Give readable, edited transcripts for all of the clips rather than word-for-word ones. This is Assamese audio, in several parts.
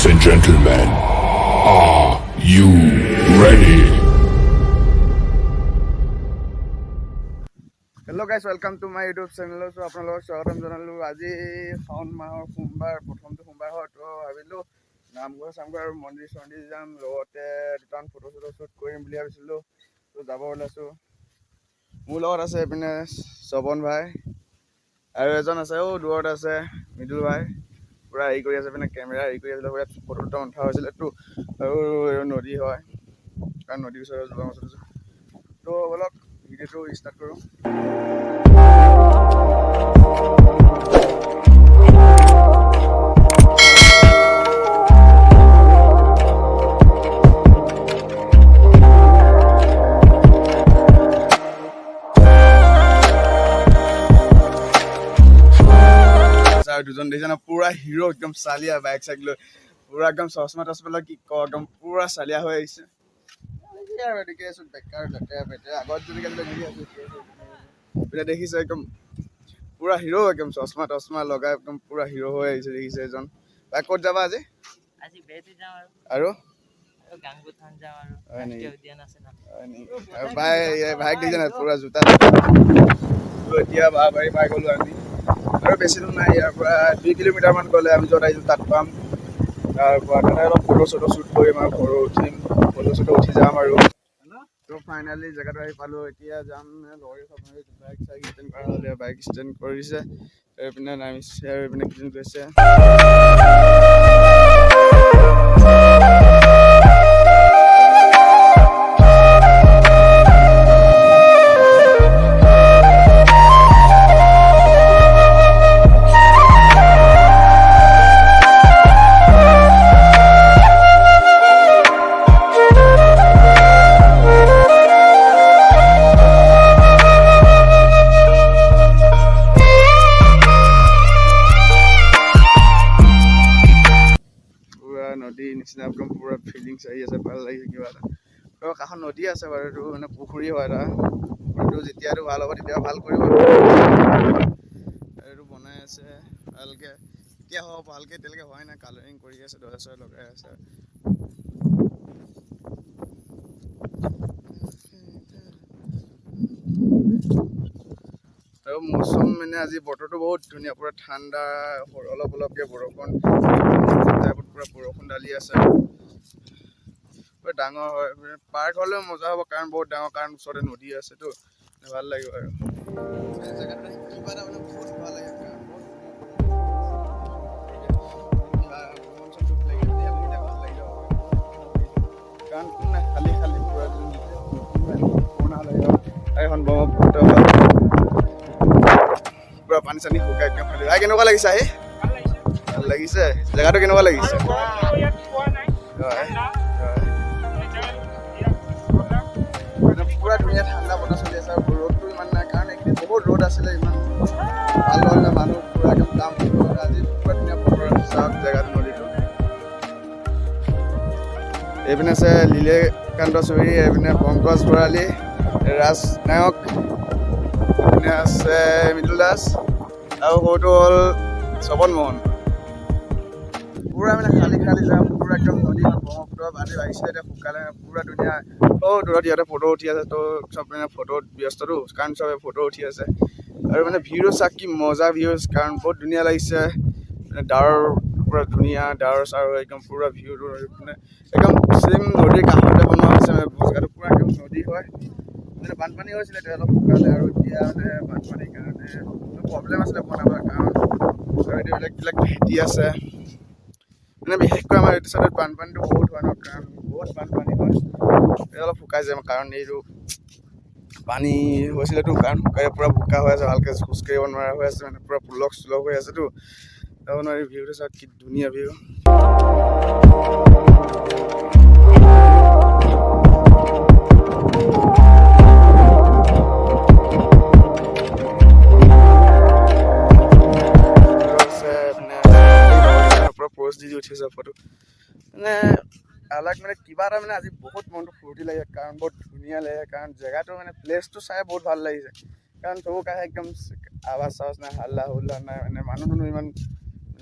Ladies and gentlemen, are you ready? Hello guys, welcome to my YouTube চেনেলত আপোনালোকক স্বাগতম জনালোঁ। আজি শাওণ মাহৰ সোমবাৰ, প্ৰথমটো সোমবাৰ হয়। তো ভাবিলোঁ নামঘৰ চামঘৰ আৰু মন্দিৰ চন্দিৰ যাম, লগতে দুটামান ফটো চটো শ্বুট কৰিম বুলি ভাবিছিলোঁ। তো যাব ওলাইছোঁ। মোৰ লগত আছে এইপিনে শ্ৰৱণ ভাই আৰু এজন আছে অ' দূৰত আছে মৃদুল ভাই। পূৰা হেৰি কৰি আছে, পিনে কেমেৰা হেৰি কৰি আছিলে, ইয়াত ফটো দুটামান উঠা হৈছিলেতো। আৰু এই নদী হয়, কাৰণ নদীৰ ওচৰত দলং ওচৰত আছোঁ। তো ব'লক, ভিডিঅ'টো ষ্টাৰ্ট কৰোঁ। আৰু দুজন দেখিছে ন, পুৰা হিৰ', একদম চালিয়া, বাইক চাইক লৈ পুৰা একদম চশমা তচমা লৈ, কি ক, একদম পুৰা চালিয়া হৈ আহিছে। কি আৰু, এদিকে আছো বেকাৰ লেতেৰা পেতেৰা আগত যেনেকে আছিলে তেনেকে আছো। এতিয়া দেখিছে, একদম পুৰা হিৰ', একদম চশমা তচমা লগাই একদম পুৰা হিৰ' হৈ আহিছে। দেখিছে এজন ভাই, ক'ত যাবা আজি? আজি বেতি যাওঁ আৰু। আৰু? আৰু গাংগুথান যাওঁ আৰু। হয় নেকি? ৰাষ্ট্ৰীয় উদ্যান আছে ন। হয় নেকি? আৰু ভাই, এই ভাইক দেখিছে নাই, পুৰা জোতা। তো এতিয়া বাঁহবাৰী পাই গ'লো আমি। আৰু বেছি দূৰ নাই, ইয়াৰ পৰা 2 কিলোমিটাৰমান গ'লে আমি য'ত আহিছোঁ তাত পাম। তাৰ পৰা তাতে অলপ ফটো চটো শ্বুট কৰিম আৰু ফটো উঠিম, ফটো চটো উঠি যাম। আৰু তো ফাইনেলি জেগাটো আহি পালোঁ। এতিয়া যাম লগৰে চব। বাইক চাইক ষ্টেণ্ড কৰা হ'লে, বাইক ষ্টেণ্ড কৰিছে, এইপিনে নামিছে আৰু এইপিনে কিজন গৈছে। পুৰা নদীৰ নিচিনা একদম পুৰা ফিলিংছ আহি আছে, ভাল লাগিছে কিবা এটা। আৰু কাষত নদী আছে বাৰু, এইটো মানে পুখুৰী হয় এটা। পুখুৰীটো যেতিয়াটো ভাল হ'ব তেতিয়া ভাল কৰিব আৰু। এইটো বনাই আছে ভালকে, এতিয়া হ'ব ভালকে, এতিয়ালৈকে হোৱাই নাই। কালাৰিং কৰি আছে, দৰ্জা চৰ্জা লগাই আছে। আৰু মৌচম মানে আজি বতৰটো বহুত ধুনীয়া, পুৰা ঠাণ্ডা, অলপ অলপকে বৰষুণ টাইপত পুৰা বৰষুণ ঢালি আছে। পুৰা ডাঙৰ হয়, মানে পাৰ্ক হ'লেও মজা হ'ব, কাৰণ বহুত ডাঙৰ, কাৰণ ওচৰতে নদী আছেতো, ভাল লাগিব। আৰু জেগাটো কিবা এটা মানে বহুত ভাল লাগে, কাৰণ বহুত কিবা মন চন দুখ লাগিলে তেতিয়া আহিলে ভাল লাগি যাব, কাৰণ কোনো নাই, খালী খালী পুৰা। পুৰণা হ'লে এখন ব্ৰহ্মপুত্ৰ হয়, পুৰা পানী চানী শুকাই একদম খালী। ভাই, কেনেকুৱা লাগিছে আহি? ভাল লাগিছে। জেগাটো কেনেকুৱা লাগিছে? হয়। একদম পুৰা ধুনীয়া ঠাণ্ডা বতাহ চলি আছে আৰু ৰ'দটো ইমান নাই, কাৰণ এইকেইদিন বহুত ৰ'দ আছিলে, ইমান ভাল নহয়, মানুহ পুৰা একদম কাম কৰিব। আজি পুৰা ধুনীয়া বতৰ। চাওক জেগাটো, নদীটো। এইপিনে আছে লীলেকান্ত চুৰি, এইপিনে পংকজ ভৰালী, ৰাজ নায়ক, এইপিনে আছে মৃদুল দাস আৰু সৰুটো হ'ল শ্ৰৱণ মোহন। পুৰা মানে খালী খালী যাম, পুৰা একদম নদী ব্ৰহ্মপুত্ৰ পানী বাঢ়িছিলে, এতিয়া শুকালে, পুৰা ধুনীয়া। অ' দূৰত ইয়াতে ফটো উঠি আছে। তো চব মানে ফটোত ব্যস্ততো, কাৰণ চবে ফটো উঠি আছে। আৰু মানে ভিউটো চাওক, কি মজা ভিউ, কাৰণ বহুত ধুনীয়া লাগিছে। মানে ডাৱৰ, পুৰা ধুনীয়া ডাৱৰ চাৱৰ, একদম পুৰা ভিউটো মানে একদম ছেম নদীৰ কাষতে বনোৱা হৈছে। মানে জেগাটো পুৰা একদম নদী হয়। মানে বানপানী হৈছিলে, এতিয়া অলপ শুকালে। আৰু এতিয়া মানে বানপানীৰ কাৰণে প্ৰব্লেম আছিলে বনাবলৈ, কাৰণ আৰু এতিয়া বেলেগ বেলেগ ভেটি আছে। মানে বিশেষকৈ আমাৰ এইটো চাইডত বানপানীটো বহুত হয় ন, কাৰণ বহুত বানপানী হয়। এই অলপ শুকাই যায়, কাৰণ এইটো পানী হৈছিলেতো, কাৰণ শুকাই পূৰা বোকা হৈ আছে, ভালকৈ খোজকাঢ়িব নোৱাৰা হৈ আছে, মানে পূৰা পলস চলস হৈ আছেতো, যাব নোৱাৰি। ভিউটো চাওক, কি ধুনীয়া ভিউ। আছে মানে পুৰা প'জ দি দি উঠিছে ফটো। মানে আলাগ মানে কিবা এটা, মানে আজি বহুত মনটো ফূৰ্তি লাগে, কাৰণ বহুত ধুনীয়া লাগে, কাৰণ জেগাটো মানে প্লেচটো চাই বহুত ভাল লাগিছে, কাৰণ চবু কাষে একদম আৱাজ চাৱাজ নাই, হাল্লা হুল্লা নাই, মানে মানুহ দুনুহ ইমান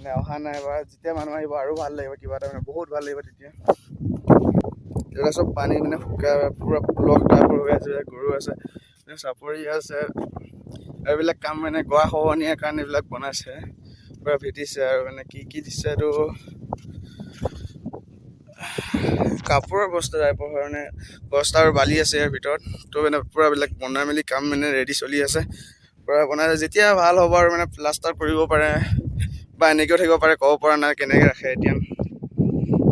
মানে অহা নাই বা যেতিয়া মানুহ আহিব আৰু ভাল লাগিব, কিবা এটা মানে বহুত ভাল লাগিব তেতিয়া। এইবিলাক চব পানী মানে শুকাই পূৰা ব্লক টাইপৰ হৈ আছে। গৰু আছে, চাপৰি আছে। এইবিলাক কাম মানে গৰা খহনীয়াৰ কাৰণে এইবিলাক বনাইছে, পূৰা ভেটিছে আৰু মানে কি কি দিছে, এইটো কাপোৰৰ বস্তা টাইপৰ হয়, মানে বস্তা আৰু বালি আছে ইয়াৰ ভিতৰত। তো মানে পূৰা এইবিলাক বনাই মেলি কাম মানে ৰেডি চলি আছে। পূৰা বনাই যেতিয়া ভাল হ'ব আৰু মানে প্লাষ্টাৰ কৰিব পাৰে বা এনেকৈও থাকিব পাৰে, ক'ব পৰা নাই কেনেকৈ ৰাখে। এতিয়া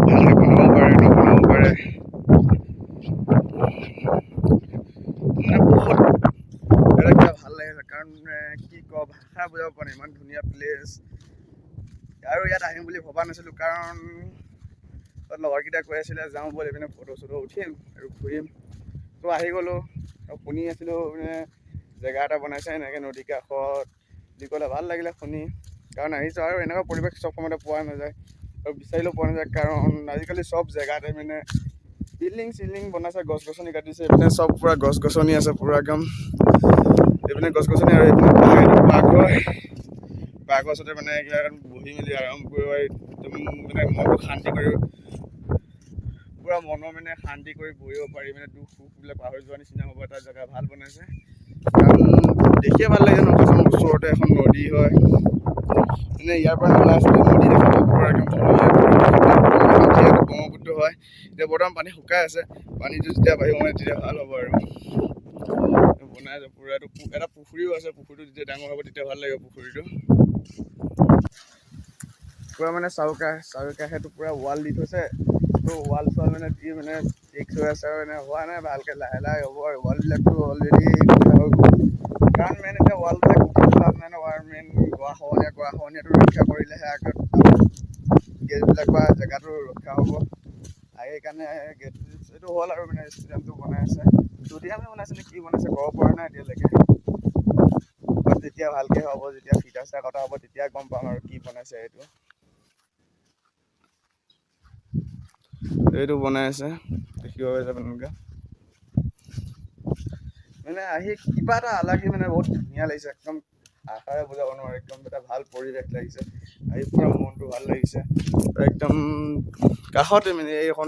ভালকৈ বনাব পাৰে, নবনাব পাৰে। মানে বহুত এটা কিবা ভাল লাগিছে, কাৰণ কি কওঁ, ভাষা বুজাব পৰা নাই, ইমান ধুনীয়া প্লেচ। আৰু ইয়াত আহিম বুলি ভবা নাছিলোঁ, কাৰণ লগৰকেইটা কৈ আছিলে যাওঁ ব'ল, এইপিনে ফটো চটো উঠিম আৰু ঘূৰিম। তো আহি গ'লোঁ। আৰু শুনি আছিলোঁ মানে জেগা এটা বনাইছে এনেকৈ নদীৰ কাষত বুলি ক'লে ভাল লাগিলে শুনি, কাৰণ আহিছোঁ। আৰু এনেকুৱা পৰিৱেশ চব সময়তে পোৱা নাযায় আৰু বিচাৰিলেও পোৱা নাযায়, কাৰণ আজিকালি চব জেগাতে মানে বিল্ডিং চিল্ডিং বনাইছে, গছ গছনি কাটিছে। এইপিনে চব পূৰা গছ গছনি আছে, পূৰা একদম এইপিনে গছ গছনি আৰু এইপিনে পাৰ্ক। এইটো পাৰ্ক হয়। পাৰ্কৰ ওচৰতে মানে কিবা বহি মেলি আৰাম কৰিব পাৰি, একদম মানে মনটো শান্তি কৰি, পূৰা মনৰ মানে শান্তি কৰি বহিব পাৰি, মানে দুখ সুখবিলাক পাহৰি যোৱা নিচিনা হ'ব। এটা জেগা ভাল বনাইছে, কাৰণ দেখিয়ে ভাল লাগে ন। প্ৰথম ওচৰতে এখন নদী হয়, মানে ইয়াৰ পৰা ওলাই আছিলে নদী দেখা পাব পূৰা একদম ধুনীয়া। যিহেতু ব্ৰহ্মপুত্ৰ হয়, এতিয়া বৰ্তমান পানী শুকাই আছে। পানীটো যেতিয়া বাঢ়িব মানে তেতিয়া ভাল হ'ব। আৰু বনাই আছে পূৰা। এইটো এটা পুখুৰীও আছে। পুখুৰীটো যেতিয়া ডাঙৰ হ'ব তেতিয়া ভাল লাগিব। পুখুৰীটো পূৰা মানে চাৰিকাষেটো পূৰা ৱাল দি থৈছে। তো ৱাল চোৱাল মানে দি মানে ফিক্স হৈ আছে আৰু মানে হোৱা নাই ভালকৈ, লাহে লাহে হ'ব। আৰু ৱালবিলাকতো অলৰেডি হৈ গ'ল, কাৰণ মেইন এতিয়া ৱালবিলাক উঠি লাভ নাই ন। আৰু মেইন গৰাখহনীয়াটো ৰক্ষা কৰিলেহে আগত গেটবিলাক বা জেগাটো ৰক্ষা হ'ব। সেইকাৰণে গেট এইটো হ'ল আৰু মানে ষ্টেডিয়ামটো বনাই আছে। ষ্টেডিয়ামে বনাইছে নে কি বনাইছে ক'ব পৰা নাই এতিয়ালৈকে। যেতিয়া ভালকৈ হ'ব, যেতিয়া ফিটা চিটা কটা হ'ব, তেতিয়া গম পাম আৰু কি বনাইছে। এইটো বনাই আছে, দেখিব পাইছে আপোনালোকে। মানে আহি কিবা এটা আলাগি মানে বহুত ধুনীয়া লাগিছে, একদম আশাৰে বুজাব নোৱাৰে। একদম এটা ভাল পৰিৱেশ লাগিছে আহি, পূৰা মনটো ভাল লাগিছে একদম। কাষতে মানে এইখন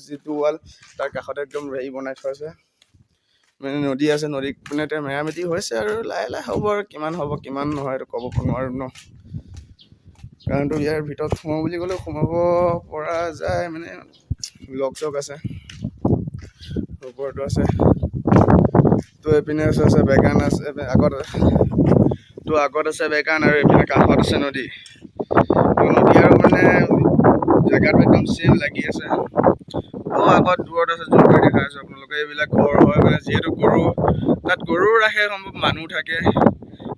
যিটো ৱাল, তাৰ কাষতে একদম হেৰি বনাই থোৱা মানে নদী আছে। নদীত মানে এতিয়া মেৰামতি হৈছে আৰু লাহে লাহে হ'ব। আৰু কিমান হ'ব কিমান নহয় এইটো ক'ব নোৱাৰোঁ ন, কাৰণতো ইয়াৰ ভিতৰত সোমাব বুলি ক'লেও সোমাব পৰা যায়, মানে লক চক আছে, ওপৰতো আছে। তো এইপিনে আছে আছে বাগান আছে আগত, তো আগত আছে বাগান আৰু এইপিনে কাষত আছে নদী। তো নদী আৰু মানে জেগাটো একদম ছেম লাগি আছে। তো আগত দূৰত আছে যোনটো দেখা আছে আপোনালোকে, এইবিলাক ঘৰ হয়। মানে যিহেতু গৰু তাত গৰু ৰাখে, সম্ভৱ মানুহ থাকে।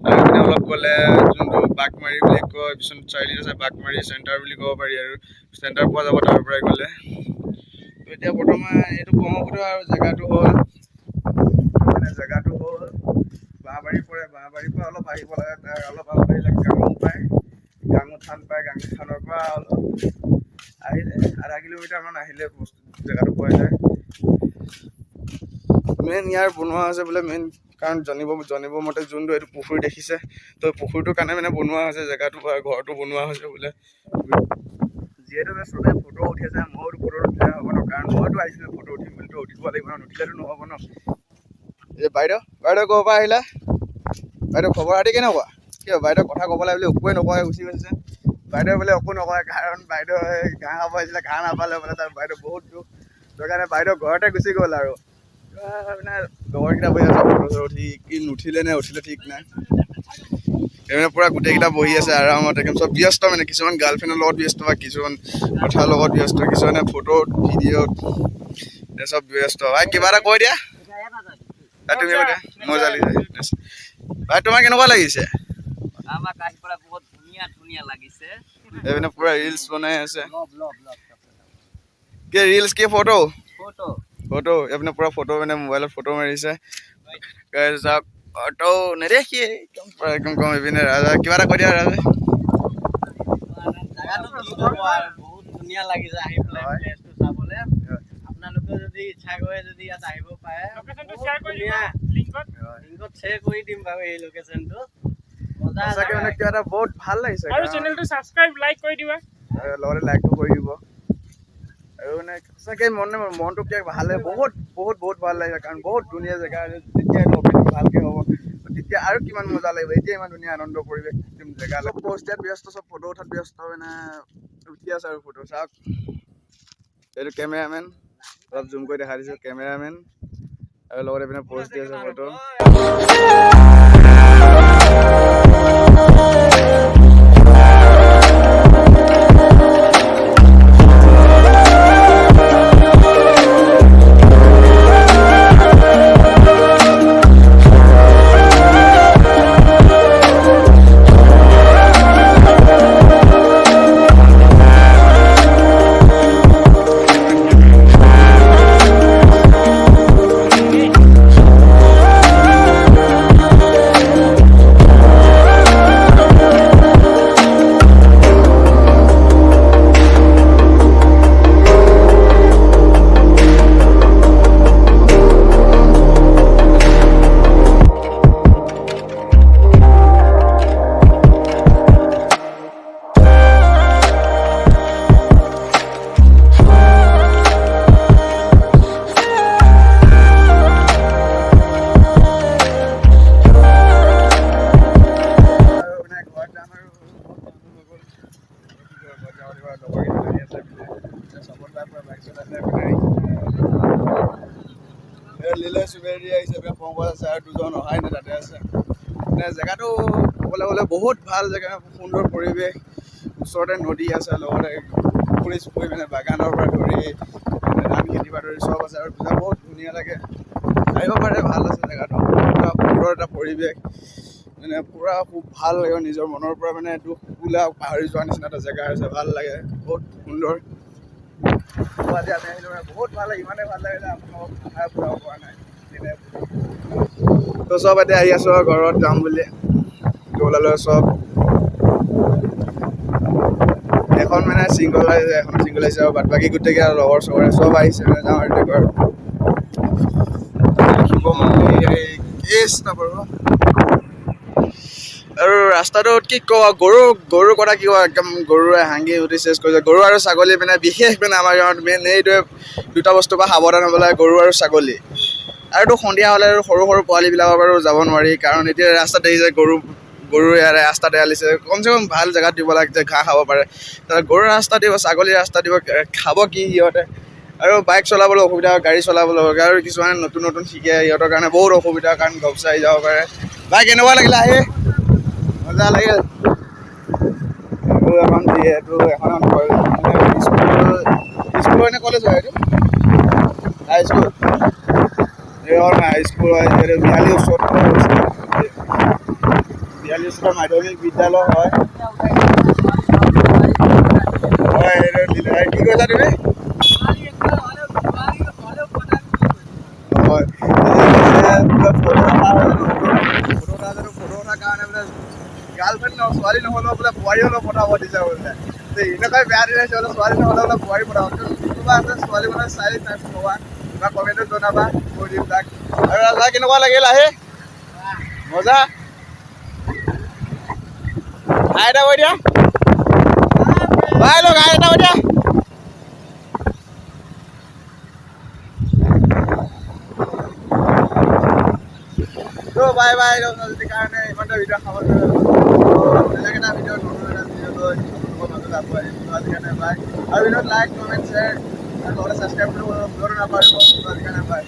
আৰু এইপিনে অলপ গ'লে যোনটো বাঘমাৰী বুলি কয়, বিশ্বনাথ চাৰিআলিত আছে বাঘমাৰী চেণ্টাৰ বুলি ক'ব পাৰি, আৰু চেণ্টাৰ পোৱা যাব তাৰ পৰাই গ'লে। তো এতিয়া বৰ্তমান এইটো ব্ৰহ্মপুত্ৰ আৰু জেগাটো হ'ল মানে জেগাটো হ'ল বাঁহবাৰী পৰে। বাঁহবাৰীৰ পৰা অলপ আহিব লাগে, তাৰ অলপ আগত আহিলে গাঙু পায়, গাঙু থান পায়। গাঙু থানৰ পৰা অলপ আহিলে আধা কিলোমিটাৰমান আহিলে বস্তু জেগাটো পোৱা যায়। মেইন ইয়াৰ বনোৱা হৈছে বোলে মেইন কাৰণ জানিব জানিব মতে যোনটো এইটো পুখুৰী দেখিছে, তো পুখুৰীটোৰ কাৰণে মানে বনোৱা হৈছে জেগাটো বা ঘৰটো বনোৱা হৈছে বোলে। যিহেতু মানে চবে ফটো উঠি আছে, মইতো ফটো উঠিলে হ'ব ন, কাৰণ মইতো আহিছিলোঁ ফটো উঠিম বুলি, তো উঠিব লাগিব ন, নুঠিলেতো নহ'ব ন। এই বাইদেউ, বাইদেউ, ক'ৰ পৰা আহিলা বাইদেউ? খবৰ খাতি কেনেকুৱা? কিয় বাইদেউ কথা ক'ব লাগে বুলি একোৱে নকয়, গুচি গৈছে বাইদেউ বোলে। একো নকয়, কাৰণ বাইদেউ ঘাঁহ খাব আহিছিলে, ঘাঁহ নাপালে বোলে, তাৰ বাইদেউ বহুত দুখ। সেইকাৰণে বাইদেউ ঘৰতে গুচি গ'ল। আৰু মানে লগৰকেইটা বহি আছে ফটো চটো উঠি, কি নুঠিলে নে উঠিলে ঠিক নাই। এইপিনে পূৰা গোটেইকেইটা বহি আছে আৰামত, একদম চব ব্যস্ত। মানে কিছুমান গাৰ্লফ্ৰেণ্ডৰ লগত ব্যস্ত বা কিছুমান কথাৰ লগত ব্যস্ত, কিছুমানে ফটো ভিডিঅ'ত চব ব্যস্ত। ভাই, কিবা এটা কৈ দিয়া। তুমি কৈ দিয়া, মজা লাগিছে। ভাই, তোমাৰ কেনেকুৱা লাগিছে? আমাক আহি পেলাই বহুত ধুনীয়া ধুনীয়া লাগিছে। এইপিনে পূৰা ৰিলচ বনাই আছে। লব লব লব। কি ৰিলচ কি ফটো? ফটো। ফটো। এইপিনে পূৰা ফটো, মানে মোবাইলত ফটো মাৰিছে। চাওক, অটো নেদেখিয়ে একদম পূৰা একদম কম। এইপিনে ৰাজা, কিবা এটা কৈ দিয়া ৰাজা। জাগাটো কি ক'ব আৰু, বহুত ধুনীয়া লাগিছে আহি পেলাই প্লেচটো চাবলে। আপোনালোকে যদি ইচ্ছা কৰে যদি ইয়াত আহিব পাৰে। লোকেশ্যনটো বহুত শ্বেয়াৰ কৰি দিব ধুনীয়া। লিংকত। লিংকত শ্বেয়াৰ কৰি দিম বাৰু এই লোকেশ্যনটো। মজা। সঁচাকে মানে কিবা এটা বহুত ভাল লাগিছে। আৰু চেনেলটো ছাবস্ক্ৰাইব, লাইক কৰি দিবা। আৰু লগতে লাইকটো কৰি দিব। আৰু মানে সঁচাকে মনটো কিবা ভাল লাগে, বহুত বহুত বহুত ভাল লাগিছে, কাৰণ বহুত ধুনীয়া জেগা। যেতিয়া এইটো অপেনিং ভালকে হ'ব, তেতিয়া আৰু কিমান মজা লাগিব। এতিয়া ইমান ধুনীয়া আনন্দ পৰিৱেশ একদম জেগা। চব পষ্ট দিয়াত ব্যস্ত, চব ফটো উঠাত ব্যস্ত, মানে উঠি আছে। আৰু ফটো চাওক, এইটো কেমেৰামেন, অলপ জুম কৰি দেখাই দিছোঁ, কেমেৰামেন আৰু লগতে এইপিনে পষ্ট দি আছে ফটো। আৰু মানে ঘৰত যাম আৰু বহুত টাইম হৈ গ'ল। কি কৰিব, ঘৰত যাব লাগিব। আৰু লগৰকেইটা আহি আছে এইপিনে। চবত পৰা বাইক চলাইছে এইপিনে। এই লিলে চুবেৰী আহিছে, এইপিনে পংকজ আছে আৰু দুজন অহাই নাই, তাতে আছে। মানে জেগাটো ক'বলৈ গ'লে বহুত ভাল জেগা, সুন্দৰ পৰিৱেশ, ওচৰতে নদী আছে, লগতে পুখুৰী চুখুৰী, মানে বাগানৰ পৰা ধৰি মানে ধান খেতিৰ পৰা ধৰি চব আছে। আৰু বহুত ধুনীয়া লাগে, আহিব পাৰে, ভাল আছে জেগাটো। পূৰা সুন্দৰ এটা পৰিৱেশ, মানে পূৰা খুব ভাল লাগে। নিজৰ মনৰ পৰা মানে দুখবিলাক পাহৰি যোৱাৰ নিচিনা এটা জেগা হৈছে, ভাল লাগে, বহুত সুন্দৰ। তো আজি আমি আহিলোঁ, মানে বহুত ভাল লাগে, ইমানেই ভাল লাগে যে আপোনালোকক ভাষাই বুজাব পৰা নাই। তো চব এতিয়া আহি আছোঁ আৰু ঘৰত যাম বুলি ওলালোঁ চব। এখন মানে চিংগল আহিছে, এখন চিংগল আহিছে আৰু বাদ বাকী গোটেইকেইটা লগৰ চগৰে চব আহিছে। মানে যাওঁ আৰু এতিয়া ঘৰত। শিৱ মন্দিৰ এই কেছ নকৰোঁ। আৰু ৰাস্তাটোত কি কওঁ, গৰুৰ কথা কি কওঁ, একদম গৰুৱে হাগি উঠি চেচ কৰিছে। গৰু আৰু ছাগলী মানে বিশেষ মানে আমাৰ গাঁৱত মেইন এইটোৱে দুটা বস্তুৰ পৰা সাৱধান হ'ব লাগে, গৰু আৰু ছাগলী। আৰুতো সন্ধিয়া হ'লে আৰু সৰু সৰু পোৱালিবিলাকৰ বাৰু যাব নোৱাৰি, কাৰণ এতিয়া ৰাস্তাত দেখিছে গৰু ইয়াৰে ৰাস্তাত এৰালিছে। কমচে কম ভাল জেগাত দিব লাগে যে ঘাঁহ খাব পাৰে। তাত গৰু ৰাস্তা দিব, ছাগলী ৰাস্তা দিব, খাব কি সিহঁতে? আৰু বাইক চলাবলৈ অসুবিধা হয়, গাড়ী চলাবলৈ অসুবিধা, আৰু কিছুমানে নতুন নতুন শিকে, সিহঁতৰ কাৰণে বহুত অসুবিধা, কাৰণ ঘপচাই যাব পাৰে। বাইক কেনেকুৱা লাগিলে আহি? মজা লাগিল। এইটো এখন যিহেতু এখন স্কুল, স্কুল হয় নে কলেজ হয় এইটো? হাই স্কুল। এইখন হাই স্কুল হয়, যিহেতু বিহালী উচ্চতৰ, বিহালী উচ্চতৰ মাধ্যমিক বিদ্যালয় হয়। হয়, এইটো কি কৈছা তুমি? হয়, ফটো উঠাৰ কাৰণে বোলে গাৰ্লফ্ৰেণ্ড ন ছোৱালী নহ'লেও বোলে বোৱাৰী হ'লেও পঠাব দিছে বোলে। এনেকুৱাই বেয়া দিন আহিছে বোলে, ছোৱালী নহ'লেও বোলে বোৱাৰী পঠাব। কোনোবা আছে ছোৱালী মানে চাই তাক ক'বা বা কমেণ্টত জনাবা, কৈ দিম তাক। আৰু ৰাজা, কেনেকুৱা লাগিল আহি? মজা। হাই এটা কৈ দিয়া, বাই লগ, হাই এটা কৈ দিয়া। তো বাই বাই। আজিৰ কাৰণে ইমানটা ভিডিঅ' খাব, বেলেগ এটা ভিডিঅ', নতুন এটা ভিডিঅ' লৈ আপোনালোকৰ মাজলৈ আকৌ আহিম। তো আজিৰ কাৰণে বাই। আৰু ভিডিঅ'ত লাইক, কমেণ্ট, শ্বেয়াৰ আৰু লগতে ছাবস্ক্ৰাইব কৰিব ভুলতো নাপাহৰিব। তো আজিৰ কাৰণে বাই।